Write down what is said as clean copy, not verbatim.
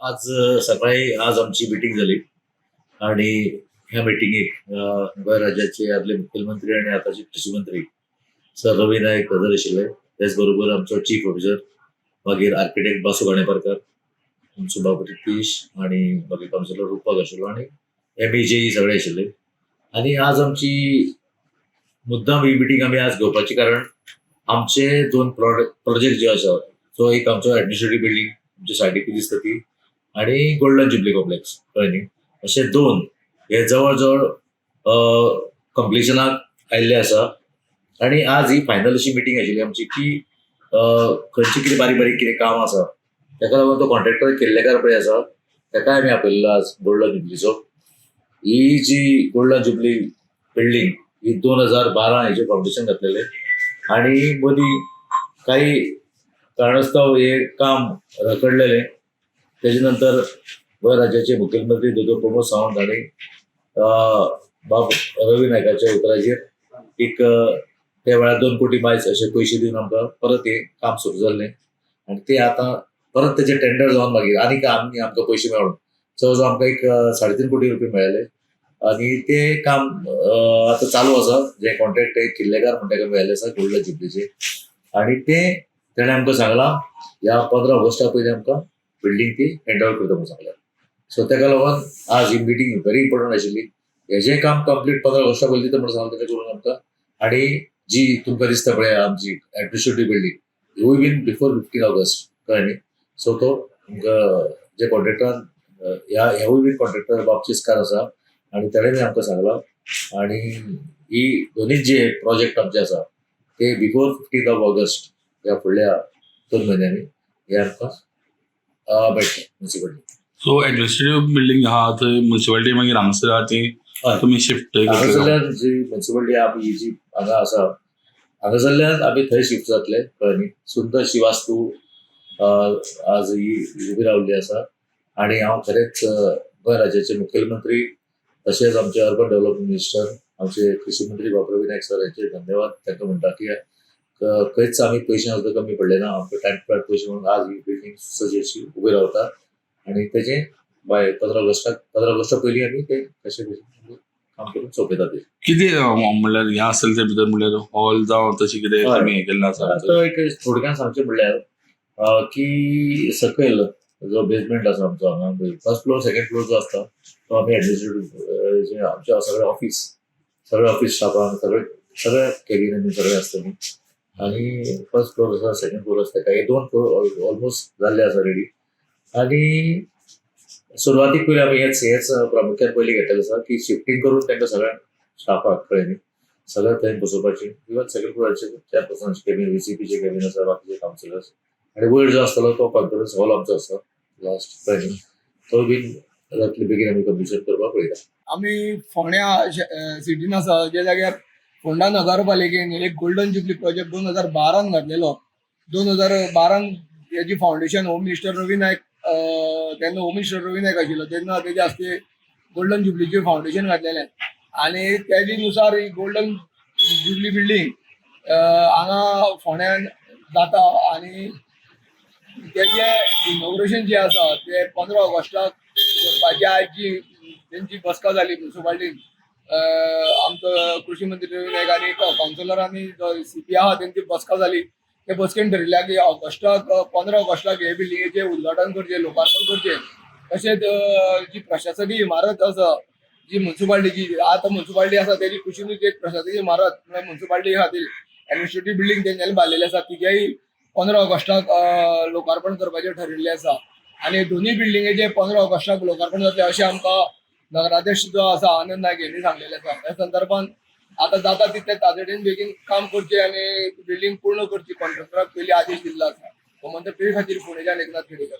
आज सकाळी आज आमची मिटींग जाली आणि ह्या मिटिंगेक गोंय राज्याचे आदले मुख्यमंत्री आणि आताचे कृषी मंत्री सर रवी नायक हजर आशिल्ले. त्याच बरोबर आमचो चीफ ऑफिसर, मागीर आर्किटेक्ट बासू गाणेपारकर, आमचो बाबू रितीश आणि मागीर कावन्सिलर रुपाक आशिल्लो आणि एम ई जे सगळे आशिल्ले. आणि आज आमची मुद्दाम ही मिटींग आमी आज घेवपाची, कारण आमचे दोन प्रोजेक्ट जे आसा, तो एक आमचो एडमिनिस्ट्रेटीव बिल्डींग आमच्या सायडीक दिसता ती आणि गोल्डन जुबली कॉम्प्लेक्स, कळ्ळें न्ही? अशे दोन हे जवळ जवळ कंप्लिशनाक आयिल्ले आसा. आणि आज ही फायनल अशी मिटींग आशिल्ली आमची की खंयची कितें बारीक बारीक कितें काम आसा, ताका लागून तो कॉन्ट्रॅक्टर केल्लेकार पळय आसा, ताकाय आमी आपयल्लो आज गोल्डन जुबलीचो. ही जी गोल्डन जुबली बिल्डींग ही 2012 हेजे फावंडेशन घातलेलें आणि मदीं काही कारणास्तव हे काम रखडलेलें. तेजे नंतर गोंय राज्याचे मुख्यमंत्री दोतोर प्रमोद सावंत हांणी बाब रवी नायकाच्या उतराचेर एक त्या वेळार 2 कोटी मायज अशे पयशे दिवन आमकां परत हें काम सुरू जाल्लें. आनी ते आतां परत तेजें टेंडर जावन मागीर आनीक आमी आमकां पयशे मेळून जवळ जवळ आमकां एक 3.5 कोटी रुपया मेळ्ळे आनी ते काम आतां चालू आसा. जे कॉन्ट्रॅक्ट किल्लेकार म्हणटा तेका मेळ्ळें आसा गोल्डन जुबलीचें आनी ते तेणें आमकां सांगलां, ह्या 15 ऑगस्टा पयलीं आमकां बिल्डींग ती हँड ओवर करता म्हणून सांगलें. सो तेका लागून आज ही मिटींग व्हेरी इम्पॉर्टंट आशिल्ली. हेजें काम कंप्लीट 15 ऑगस्टा पयलीं दिता म्हणून सांगलें, तेणें करून आमकां. आनी जी तुमकां दिसता पळय आमची एडमिनिस्ट्रेटीव बिल्डींग, हिवूय बीन बिफोर 15 ऑगस्ट, कळ्ळें न्ही? सो तो तुमकां जे कॉन्ट्रॅक्टरान ह्या ह्यावूय बीन कॉन्ट्रॅक्टर बाब चिस्कार आसा आनी तेणें बी आमकां सांगलां. आनी ही दोनूय जे प्रोजेक्ट आमचे आसा ते बिफोर 15 ऑफ ऑगस्ट ह्या फुडल्या 2 म्हयन्यांनी हे आमकां मेळटलें मुन्सिपालिटी. सो एडमिनिस्ट्रेटिव्ह बिल्डिंग आहा थंय मुन्सिपालिटी, मागीर हांगसर आहा ती तुमी शिफ्ट करतले? हांगासरल्यान जी मुन्सिपालिटी आमी ही जी हांगा आसा, हांगासरल्यान आमी थंय शिफ्ट जातले, कळ्ळें न्ही? सुंदर अशी वास्तू आज ही उबी रावल्ली आसा. आनी हांव खरेंच गोंय राज्याचे मुखेलमंत्री तशेंच आमचे अर्बन डेव्हलपमेंट मिनिस्टर, आमचे कृषी मंत्री बाब रवी नायक सर यांचे धन्यवाद तांकां म्हणटा की खंयच आमी पयशे सुद्दां कमी पडले ना. आमकां टायम टू टायम पयशे म्हणून आज ही बिल्डींग सुसज्ज अशी उबी रावता. आनी तेजें बाय 15 ऑगस्टाक, 15 ऑगस्टा पयलीं आमी ते कशें कशें काम करून सोंपयतात ते. कितें म्हणल्यार हें आसतलें ते भितर, म्हणल्यार हॉल जावं तशें कितें तुमी हें केल्लें आसा? आतां एक थोडक्यात सांगचें म्हणल्यार की सकयल जो बेजमेंट आसा आमचो हांगा, फर्स्ट फ्लोर, सेकंड फ्लोर जो आसता तो आमी एडमिनिस्ट्रेटीव, आमच्या सगळे ऑफिस, सगळे ऑफिस स्टाफांक, सगळे सगळे केबिनांनी सगळे आसतली. आनी फर्स्ट फ्लोर आसा, सेकंड फ्लोर आसा, ताका हे दोन फ्लोर ऑलमोस्ट जाल्ले आसा रेडी. आनी सुरवातीक पयलीं आमी हेच हेच प्रामुख्यान पयलीं घेतलेलें आसा की शिफ्टींग करून तांकां सगळ्या स्टाफाक, कळ्ळें न्ही, सगळ्या थंय बसोवपाची. इवन सेकंड फ्लोराचेर चेअरपर्सनाचे केबीन, व्हीसीपीचे केबीन आसा, बाकीचे कावन्सिलर्स. आनी वयर जो आसतलो तो कॉन्फरन्स हॉल आमचो आसा लास्ट, कळ्ळें न्ही? तो बीन जातले बेगीन आमी कंप्लिशन करपाक पळयता. आमी फोंड्या सिटीन आसा, ज्या जाग्यार फोंडा नगरपालिकेन एक गोल्डन जुबली प्रोजेक्ट 2012न घातलेलो. 2012न हेजी foundation home minister Ravi Naik, तेन्ना होम मिनिस्टर रवी नायक आशिल्लो तेन्ना तेजे हस्ते गोल्डन जुबलीचें फावंडेशन घातलेलें. आनी तेजे नुसार ही गोल्डन जुबली बिल्डींग हांगा फोंड्यान जाता. आनी तेजें इनॉग्रेशन जें आसा तें 15 ऑगस्टाक करपाची आयज जी तेंची बसका जाली म्युनिसिपालिटीन, आमचो कृषी मंत्री रवी नायक आनी कावन्सिलर आनी जो सीपी आहा तेंची बसका जाली. ते बसकेन ठरयल्या की ऑगस्टाक, 15 ऑगस्टाक हे बिल्डिंगेचें उद्घाटन करचें, लोकार्पण करचें. तशेंच जी प्रशासकीय इमारत आसा, जी म्युनिसिपालिटीची आतां म्युनिसिपालिटी आसा, तेजी कुशीनूच एक प्रशासकीय इमारत, म्हळ्यार म्युनिसिपालिटी खातीर एडमिनिस्ट्रेटीव बिल्डींग तेंच्यांनी बांदलेली आसा, तिजेय 15 ऑगस्टाक लोकार्पण करपाचें ठरिल्लें आसा. आनी दोनूय बिल्डिंगेचे 15 ऑगस्टाक लोकार्पण जातलें अशें आमकां नगराध्यक्ष जो आसा आनंद नायक यांनी सांगलेलें आसा. ह्या संदर्भात आतां जाता तितले तातडीन बेगीन काम करचें आनी बिल्डींग पूर्ण करची, कॉन्ट्रॅक्टराक पयलीं आदेश दिल्लो आसा. गोमंतक टीव्ही खातीर पुणेच्यान एकनाथ खेडेकर.